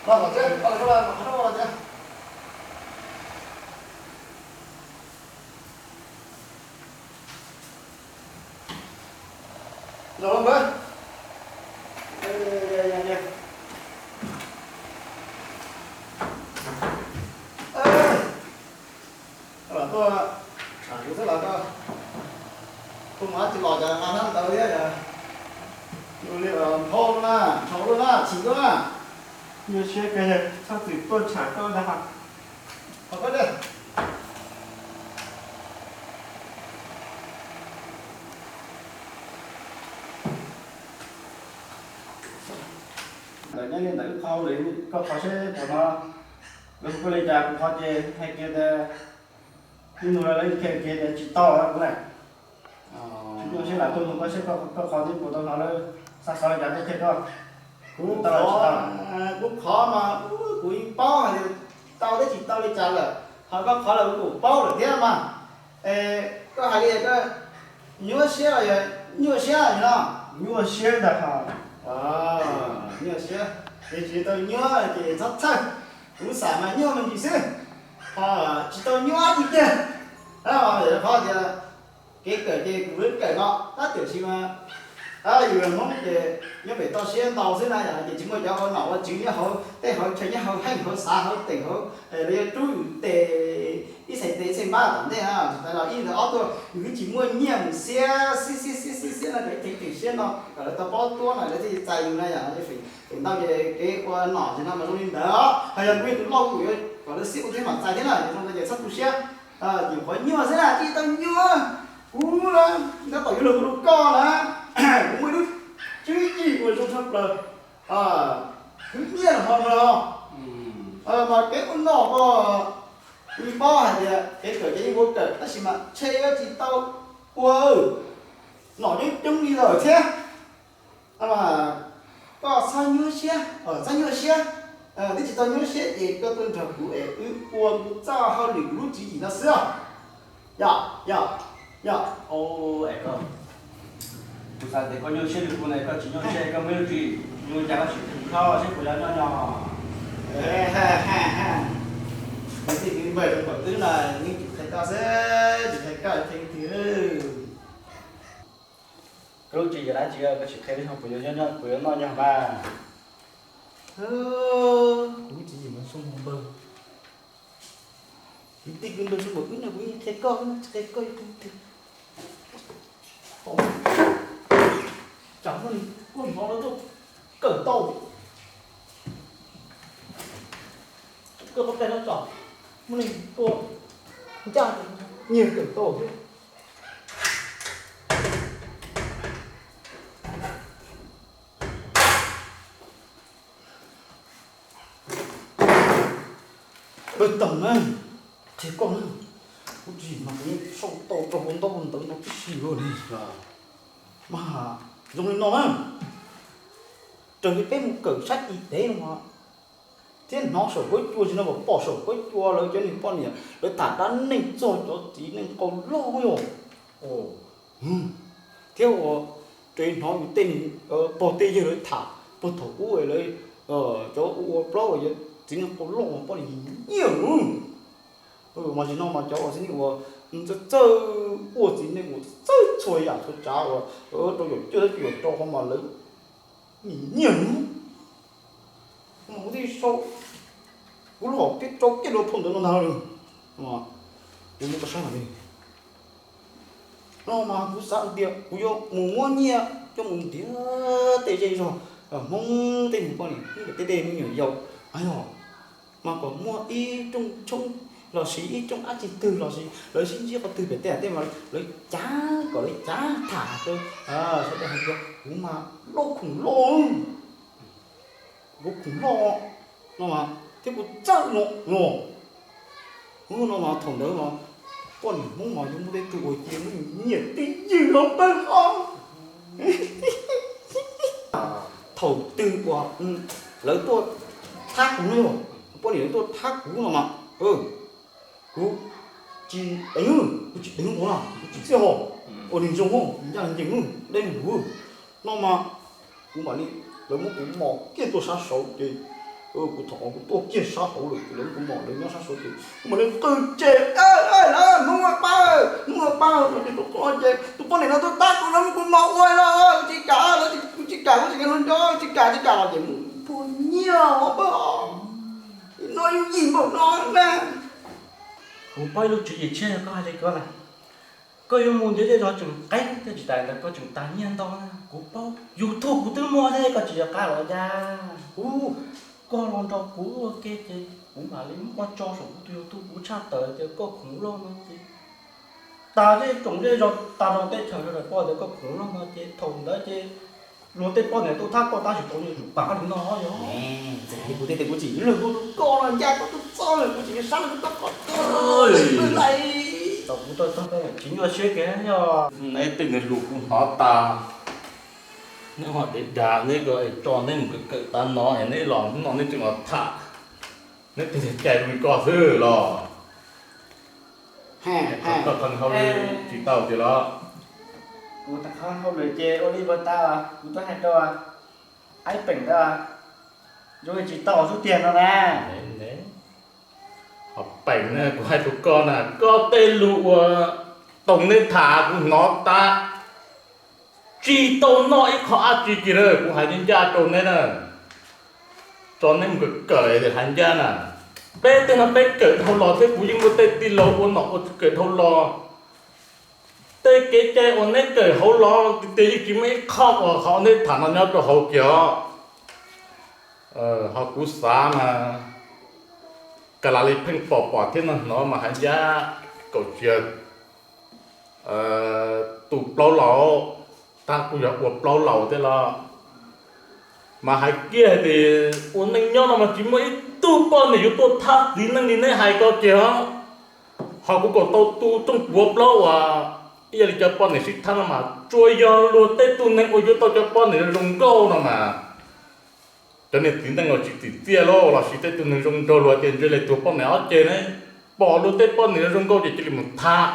Los tuaj, kuv xav los tuaj, tuaj mas tsis los cas nqa hnab ntawd thiab yog. Yus li nphau na, nphau lub na, chim lub na. Nyuaj siab kawg, txhob txwm tuaj tsham koj ntag. Ntawm nyob li ntawm wb qhov hauj lwm, koj qhov seb puas hnov, lawv hu koj li cas, kuv qhov ces hais kiag tias ib nus lawv qhia kiag tias tsis tau kuv na. Tsis nyuaj siab lam tuaj nug koj seb koj qhov twb puas tau hnov lawv xa xov li cas tuaj qhia koj. Kuv tau tsis tau. Kuv qhov mas kuv yeej paub hais tias tau thiab tsis tau li cas lawm, ho koj qhov los kuv paub lawm thiab mas. Es koj hais li koj nyuaj siab los yog nyuaj siab no? Nyuaj siab ntag. Nyuaj siab, ces tsis tau nyuaj ces txhob txhawj, kuv xam mas nyuaj me ntsis xwb, ho tsis tau nyuaj dab tsi kiag. Qhov tias kev kawm ces kuv kawm no tab tiam sis mas yus Hmoob ces nyob pem toj siab ntau xwb na, yog ces tsis muaj cov ua nom ua tswv nyob hauv tej hauv chaw nyob hauv heej hauv xav hauv teem hauv, lawv yuav rub yus tes ib txhais tes ib txhais npab tom ntej, tsis tas los ib ntawd ob tuaj yus twb tsis muaj nyiaj mus xiab xiab xiab xiab xiab no, cov teem teem siab no kom lawv tau paub tuab no lawv thiaj txais yus na yom. Feem ntau ces kev ua nom ces no mas zoo li ntawd, ho yog kuv yog tus loj kuv yuav kom lawv xiab kuv thiab mam txais thiab na, zoo ntawd ces txhob tu siab. Nyuam qhuav nyuaj xwb na, tsis tau nyuaj. Kuv na, nyob tom yuav luag hu rau koj na, kuv muaj ib lub tswv yim uas zoo tshaj plaws, khwv nyiaj ho no, mas kev ua nom ko, kuv paub hais tias kev kawm ces yeej ua kawm tab sis mas ntshe yuav tsis tau ua, nom coob coob li lawm thiab. Koj txhob nyuaj siab, txhob nyuaj siab, twb tsis tau nyuaj siab ces koj tuaj nrog kuv es wb ua kuv txoj hauj lwm kuv lub tswv yim no xwb os. Yog, yog, yog. Kuv xav tias koj nyuaj siab li kuv ne, koj tsis nyuaj siab, koj muaj ib lub tswv yim zoo li cas koj sim qhia kuv saib puas yog nyob nyob. Kwv tij kwv npawg zoo npaum twb no, yeej tsis qhia koj xwb, tsis qhia koj qhia leej twg. Koj lub tswv yim lawm tsis, koj sim qhia wb puas yuav nyob, puas yuav noj nyob mas. Kuv lub tswv yim mas zoo npaum npawg, kwv tij kwv npawg zoo npaum wb no kuv yeej qhia koj, tsis qhia koj qhia leej twg. Tsam muaj neeg tuaj hnov lawv tuaj kawm tau, koj paub qhia no tso, muaj neeg tuaj ncaj nyiag kawm tau thiab. Pawg Toom na, qhia koj na, kuv tsis mas kuv yeej sau tau rau hauv ntaub hauv ntawv no tib si li. Mas zoo li no na, raws li peb mus kawm sab Is Tev no mas thiab hnov saum huab cua tsis no mas pom saum huab cua lawv cov niag poj niam lawv tham dab neeg txog cov txiv neej qau loj yog. Thiab uas raws li hnov yus tej niag pog tej yawg lawv tham puag thaum ub lawv cov ua plaub uas yog txiv neej qau loj mas poj niam nyiam nyiam. Mas tsis no mas cov uas txiv neej uas txawj txawj ua txiv neej uas txawj txhua yam txhua tsav uas rau yaum cuaj thiab cuaj yaum rau qhov mas lawv nyiam nyiam. Mas kuv thiaj sau, kuv los thiaj rau kiag lub phau ntawv no ntag. Kuv muab koj saib mas li no mas kuv xav tias kuv yuav mus muab nyiaj coj mus ntiav tej zej zog Hmoob tej niag poj niam, tej tej me nyuam yaus, yog mas kom muaj ib rooj tshoob los sis ib rooj dab tsi twg los sis lawv sib ntsib qhov twg pem tej tej mas lawv cav kom lawv cav tham rau sawv daws hais tias kuv mas loj khoom loj, kuv khoom loj no mas thiab kuv txawj no no. Hnub no mas thaum ntawd mas poj niam Hmoob mas yuav muaj tej tug uas cia muab nyiam tib ywg los pawg os. Thaum twg uas lawv tuaj thab kuv, poj niam lawv tuaj thab kuv no mas kuv tsis deev, kuv tsis deev ua no, kuv tsis txiaj hos, ua neeg zoo, ncaj ncees, deb nus no mas kuv mam li, lawv muab kuv mos kiag tuaj sab saud ces Kuv thaum kuv tuaj kiag sab hauv lawm ces lawv muab kuv mos lawv nyob sab saud ces kuv mam li qw ces, Hmoob ua pa, Hmoob ua pa no ces tus poj ces tus poj niam no tuaj tab kuv no muab kuv mos ua no, kuv tsis kam, kuv tsis kam, kuv tsis kam hluas nraug, tsis kam, tsis kam los ces mus puag nyiaj os, no yooj yim npaum no na. Kuv paub ib lub tswv yim tshiab koj hais li ko na. Koj yuav mus ntiav zej zos tseem qeeb thiab tsis tas ntawd koj tseem tag nyiaj ntau na. Kuv paub YouTube kuv twb muaj thiab koj tsis nco qab los cas. Ub, koj los nrog kuv ua ke ces kuv mam li muab koj tso saum kuv tus YouTube kuv tshaj tawm tias koj khoom loj no ces tag zej tsoom zej zos tag rau teb chaws sawv daws paub tias koj khoom loj no ces thaum ntawd ces luag tej poj niam tuaj thab koj tab sis tau nyiaj tsum pam li no yog. Txawm li kuv tej tias kuv tsis lwg kuv tus koj los ncaj koj tus txoj lawm kuv tsis sab lwg koj kom koj lais. Tau kuv tau txog tsis nyuaj siab kiag yog. Neb tej niag lus kuv hnov tas, neb ho dev dag neb ko es tso neb mus kawm kawm tas no es neb los no neb tseem los tham, neb tej niag cai li ko xwb los. Koj qhov hauj lwm tsis tau tiag los? Kuv qhov hauj lwm ces ua li puas tau, kuv twb hais rau Aib Peem tau, zoo li tsis tau xwb tiag no na. Ho Peem na, kuv hais rau koj na, koj tej lus uas Toom neb tham kuv hnov tas, tsis tau noj ib qho dab tsi kiag na, kuv hais ncaj ncaj rau neb na. Tso neb mus kawm kawm hais ncaj na. Peb tej no peb kawm dhau los thiab kuv yeej muaj tej tij laug ua nom ua tswv kawm dhau los. Tej kev cai uas neb kawm hauv los tiag tiag yeej tsis muaj ib qho uas qhov neb tham no nyob rau hauv kiag os. Ho kuv xav mas, ka las li pheej pom pom thiab no hnov mas hais ncaj kaum tsis yog tus plaub laus, tab kuj yog ua plaub laus thiab los. Mas hais kiag hais tias ua neej nyob no mas tsis muaj ib tug poj niam yuav tuaj thab txiv neej li neb hais ko kiag os. Ho kuv kom tau tus rooj puav plaub uas ib yam li cov poj niam sib thab no mas tsuas yog luag tej tug neeg uas yuav tau cov poj niam zoo nkauj no mas cov niag txiv neej uas tsis tsim txiaj los lossis tej tug neeg zoo nraug luag tias ntshe li tuag poj niam ob ceg ne, pom luag tej poj niam zoo nkauj ces cia li mus thab.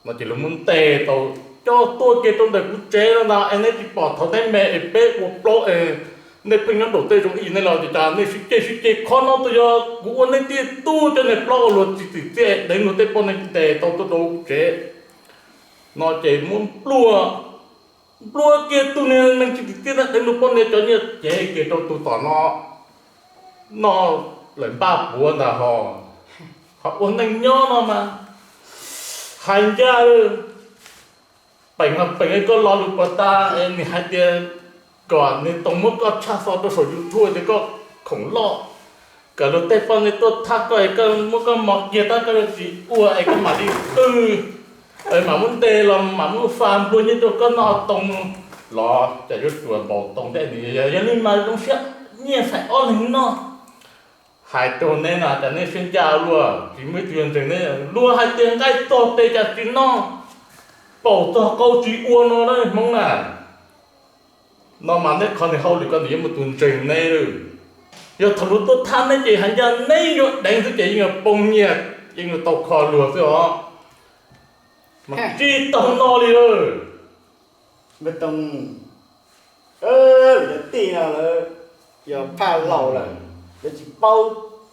No ces luag muab ntes tau coj tuaj kiag rau ntawm kuv tsev no ntag es neb tsis pom thaum neb me es peb ua plaub es nej pheej nyob nraum tej zoo ib yam nej los ces cas nej sib ceg sib ceg qhov no twb yog kuv ua nej tej tug cov niag plaub uas luag tsis tsim txiaj deev luag tej poj niam ntes tau tuaj rau kuv tsev. No ces muab nplua, nplua kiag tus niag neeg tsis tsim txiaj deev luag poj niam cov nyiaj cev kiag rau tus tom no, no lawm npaj puav ntag ho. Ho ua neej nyob no mas hais ncaj, Peem mas Peem, koj lo lus puas tas es nws hais tias kom nws Toom muab koj tshaj xov rau saum YouTube tias koj khoom loj, kom luag tej poj niam tuaj thab koj es koj muab koj mos kiag tab koj yuav tsis ua es koj mam li qw, mam muab ntes los mam muab fa nplua nyiaj rau koj noj Toom los cas yuav tsuas npaum Toom thiab nws yog li mas zoo siab nyiaj faim ob leeg noj. Hais rau neb no cas neb siab ncaj luaj, tsis muaj ib tug yuav ntseeg neb. Luag hais tias nqaij txog tes cas tsis noj, paum txog qau tsis ua no na Hmoob na. No mas neb qhov niag hauj lwm ko nws yuav muaj tus ntseeg neb lawm. Yog thaum luag tuaj thab neb ces hais ncaj neb yuav deev xwb ces yeej yuav poob nyiaj, yeej yuav tau kho luag xwb os. Mas tsis tau no li lawm. Nkauj Toog, lawv cov tij no lawv yog phaj laus lawm, lawv tsis paub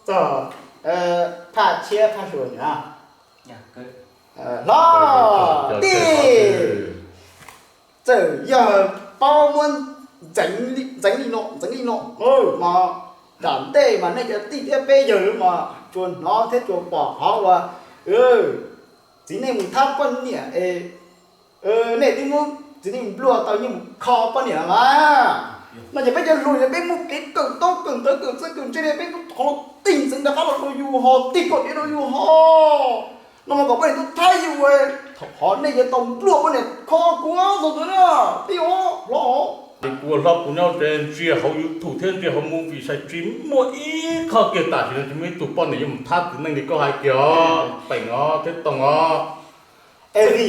txog phaj tshiab phaj suas na. Hlob tij, txawm yog paub muab ntxeev li no ntxeev li no, mas nram ntej mas nej cov tij thiab peb yawg mas tsuas hnov thiab tsuas pom qhov uas txiv neej mus thab poj niam es nej twb muab txiv neej nplua tau yeej mus kho poj niam no mas. No ces peb cov hluas ces peb muaj kev kawm ntaub kawm ntawv kawm txawj kawm ntse li peb muab qhov no tig ntxeev rov qab los rau yus ho tig kom deb rau yus ho. No mas kom poj niam tuaj thab yus, thaum qhov nej yuav tau nplua poj niam kho kuv txog ntawd na, tij os hlob. Kuv ua hlob kuv nyob tsev ntsia hauv YouTube thiab ntsia hauv movie saib tsis muaj ib qho kiag tam sim no tsis muaj ib tug poj niam yuav mus thab txiv neej li koj hais kiag os Peem os thiab Toog os.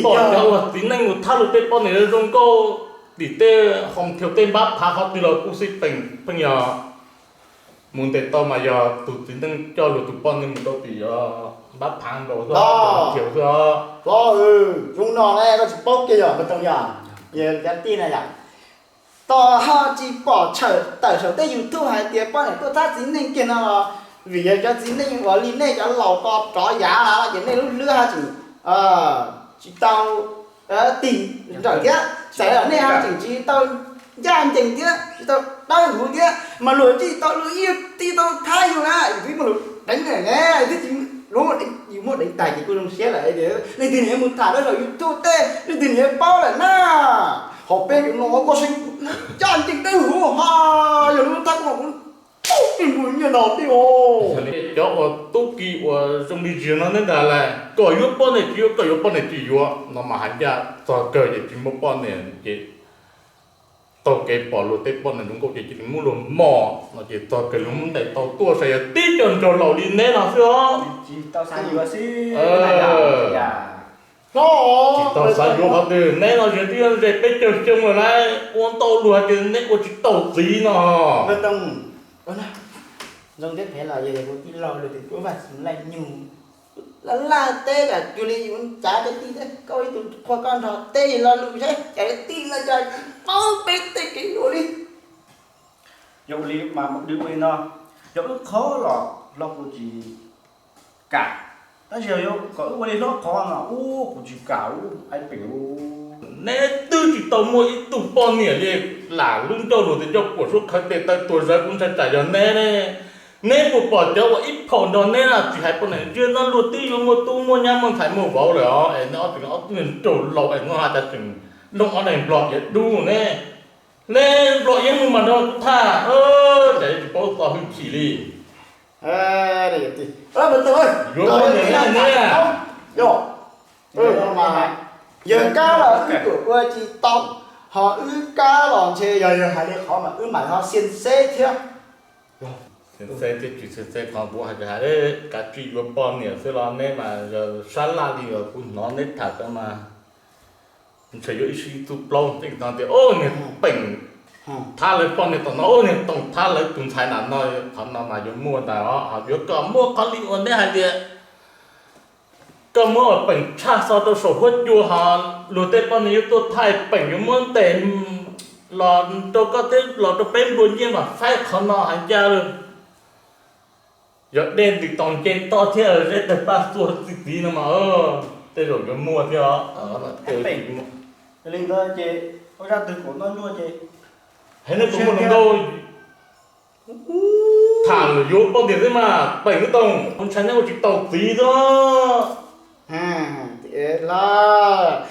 Pom cov uas txiv neej mus thab luag tej poj niam zoo nkauj tim tej hoo thiau tej npab phav qhov twg los kuj xij peem pheej yog mus ntes tau mas yog tus txiv neej coj luag tus poj niam mus rau tim yog npab phav nkaus xwb, thiau xwb os. Hlob, zoo no ne koj tsis paub kiag yog Nkauj Toog yog, yog cov tij na yom. Tos ho tsis pom tshawm tawm saum tej YouTube hais tias poj niam tuaj thab txiv neej kiag no los vim yog cov txiv neej uas li nej cov laus to rov yav lawm ces nej lub hlwb ho tseem tsis tau tig nrawm thiab, xav tias nej ho tseem tsis tau ncaj ncees thiab tsis tau dawb huv thiab mas luag tsis tau luag yeej tsis tau thab yus na, yus twb muaj lus deev lawm ne, twb tsis, yus muaj deev tag ces kuj zoo siab lawm. Leej twg nws yuav mus tham rau saum YouTube tej, leej twg nws yuav paub lawm na. Ho peb cov no koj seem ncaj ncees dawb huv ho, yog lub thab kuv tub ki mus nyiaj no tib os. Cov uas tub ki uas zoo li ziag no neb ntas lawm, kom yuav poj niam tsis yuav, kom yuav poj niam tsis yuav no mas hais ncaj txog kawg ces tsis muaj poj niam ces taug kev pom luag tej poj niam zoo nkauj ces cia li muab luag mos no ces txog kawg luag muab ntes tau tuaj saib yog tib co nraug laus li neb no xwb os. Tsis tau xav yuav xwb. Tsis tau xav yuav qhov twg, neb no tseem twb ze peb caug xyoo lawm na, ua ntau luag hais tias neb ua tsis tau txiv no. Zoo thiab phem los yog kuv tij laug lawm, tus cuab vaj txwv laj nyug laj laj teb kam cuag li yus cav cov tij teb, koj ib tug qhua koj nrog teb lo lus saib cas tij laug cas tsis paub peb tej kev ua li. Yog ua li mas mus dhau ua li no, yog wb qhov los hlob kuv tsis kam, tab sis yog kom wb ua li hlob qhov no ub kuv tsis kam ub, Aib Peem ub. Neb twb tsis tau muaj ib tug poj niam li, lam lub ncauj lus tias ncauj puam suab khawv tes taw tuag zawv kuv ntshai tsam yog neb ne. Neb puas pom cov uas ib phaum nrog neb na, tsis hais poj niam ntsia no luag twb yuav muaj tub muaj nyab muaj ntxhais muaj vauv lawm os, es neb ob tug ob tug nraug laus es no has tas tseem looj ob leeg nplog iav dub ne. Neb nplog iav mus mas nrog kuv tham, cas tsis paub txo hwj chim li. Yuav poj niam ne. Yawg kab los wb tuam ua tsis tau, ho wb kab los ntshe yog yawg hais li qhov mas wb mam ho xiam xeb thiab. Xiam xeb thiab tsis xiam xeb qhov kuv hais tias hais kav tsij yuav poj niam xwb los neb mas yog sab laj li os, kuv hnov neb tham tau mas ntshe yuav ib sij txuj plaub tej no tias, o, niag Peem thab lawv poj niam tom no, o, niag Toog thab lawv tus ntxhais nram no, qhov no mas yuav muaj ntag os, ho yuav kom muaj qhov li uas neb hais tias koj muab Peem tshaj xov rau saum huab cua ho luag tej poj niam yuav tuaj thaij Peem yuav muab ntes los rau koj thiab los rau peb nplua nyiaj mas faib qhov no hais ncaj lawm. Yog dej ntws taus nce toj thiab zeb tawg paj txua txi txiv no mas tej zaum yuav muaj thiab os. Li ntawd ces ua zaj twg kom noj nyuaj ces hais nej puas muaj hluas nkauj tham yuav poj niam xwb mas Peem wb Toog, kuv ntshai neb ua tsis tau txiv xwb. Tiag las,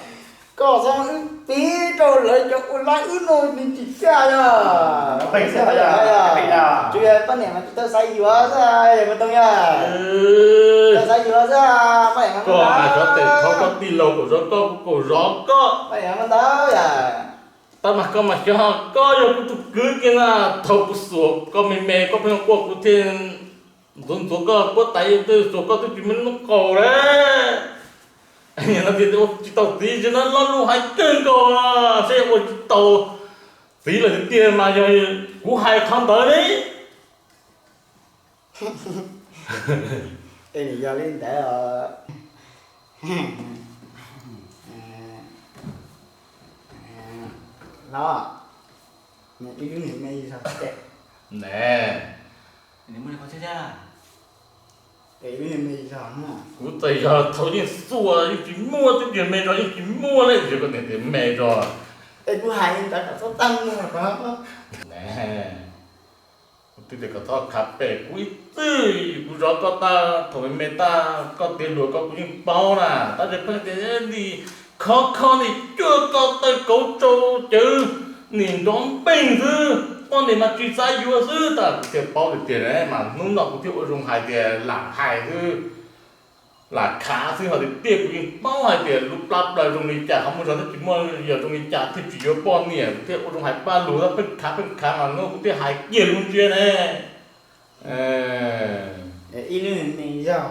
koj txhob wb piv rau lawv cov ua laib wb no nws tsis txaj yog. Tsuas yog poj niam mas tsis tau xav yuav xwb, yog Toog yog. Tsis tau xav yuav xwb, poj niam mas koj mas xyov tes thov koj tij laug kom zov koj, kuv kom zov koj, poj niam mas ntau yog. Tab mas koj mas xyov koj yog kuv tus kwv kiag na, thaum kuv xuas koj me me koj pheej quaj kuv thiaj ntxuav ntxuav koj puab tais, xuas koj twb tsis muaj hnub qaus lawm. No tias ua tsis tau txiv, tsis no lo lus hais kawg nkaus, saib ua tsis tau txiv lawm tiag tiag mas yog kuv hais qhov ntawd ne. Es nws yog li ntawd os. Los, ib lub niag me zog. Ne, kuv txawm yog thaum yeej xuas yeej tsis muaj, twb tias me zog yeej tsis muaj li, koj niam tias me zog. Es kuv hais li ntawd kom txhob tag muag. Kuv twb tias kom txhob khav pem kuv ib txwm, kuv zov koj tag thaum me me tag, koj tiav hluas koj kuv yeej paub na, tab sis pheej tias nim khov kho nim cuaj ko taw kauv tsau cawv nim nrov npeej xwb, poj niam mas tsis xav yuav xwb, tas kuv thiaj paub tiag tiag mas hnub no kuv thiaj ua zoo hais tias lam hais xwb, lam khav xwb, ho tiag tiag kuv yeej paub hais tias lub plab plaws zoo li cas, qhov muaj zog thiab tsis muaj zog zoo li cas thiaj tsis yuav poj niam, kuv thiaj ua zoo hais paj lug, pheej khav pheej khav mas hnub kuv thiaj hais kiag lub ntsiab ne. Ib lub me zog.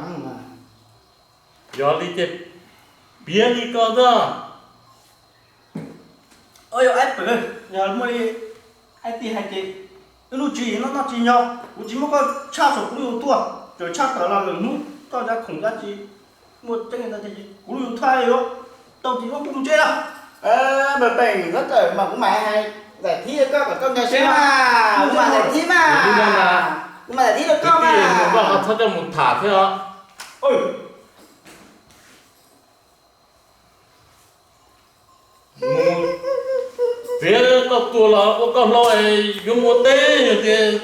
Yog li ces piav li ko xwb. Yog aib pem, yog muaj li aib tij hais ces wb lub tswv yim no noj tsis nyob, kuv tsis muab koj tshaj saum kuv lub yus tuaj, tseem tshaj tawm los lwm hnub koj cov khoom cab tsis muaj tseeb, kuv lub yus thaij yuav tau tsis muab kuv mus tsev na. Npawg Peem, txhob tawm mas kuv mam hais. Daim thib rau koj kom koj nkag siab mas, kuv mam daim thib mas. Kuv mam daim thib rau koj mas. Koj ho txhob coj mus tham thiab os. Mus txiav koj tuag los ua koj hlau es yuav mus ua teb tias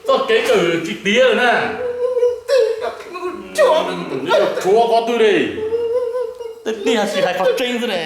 txoj kev kawm tsis tiav lawm na. Yuav tshuav qhov twg li? Tej tiag tsis hais qhov tseeb xwb ne.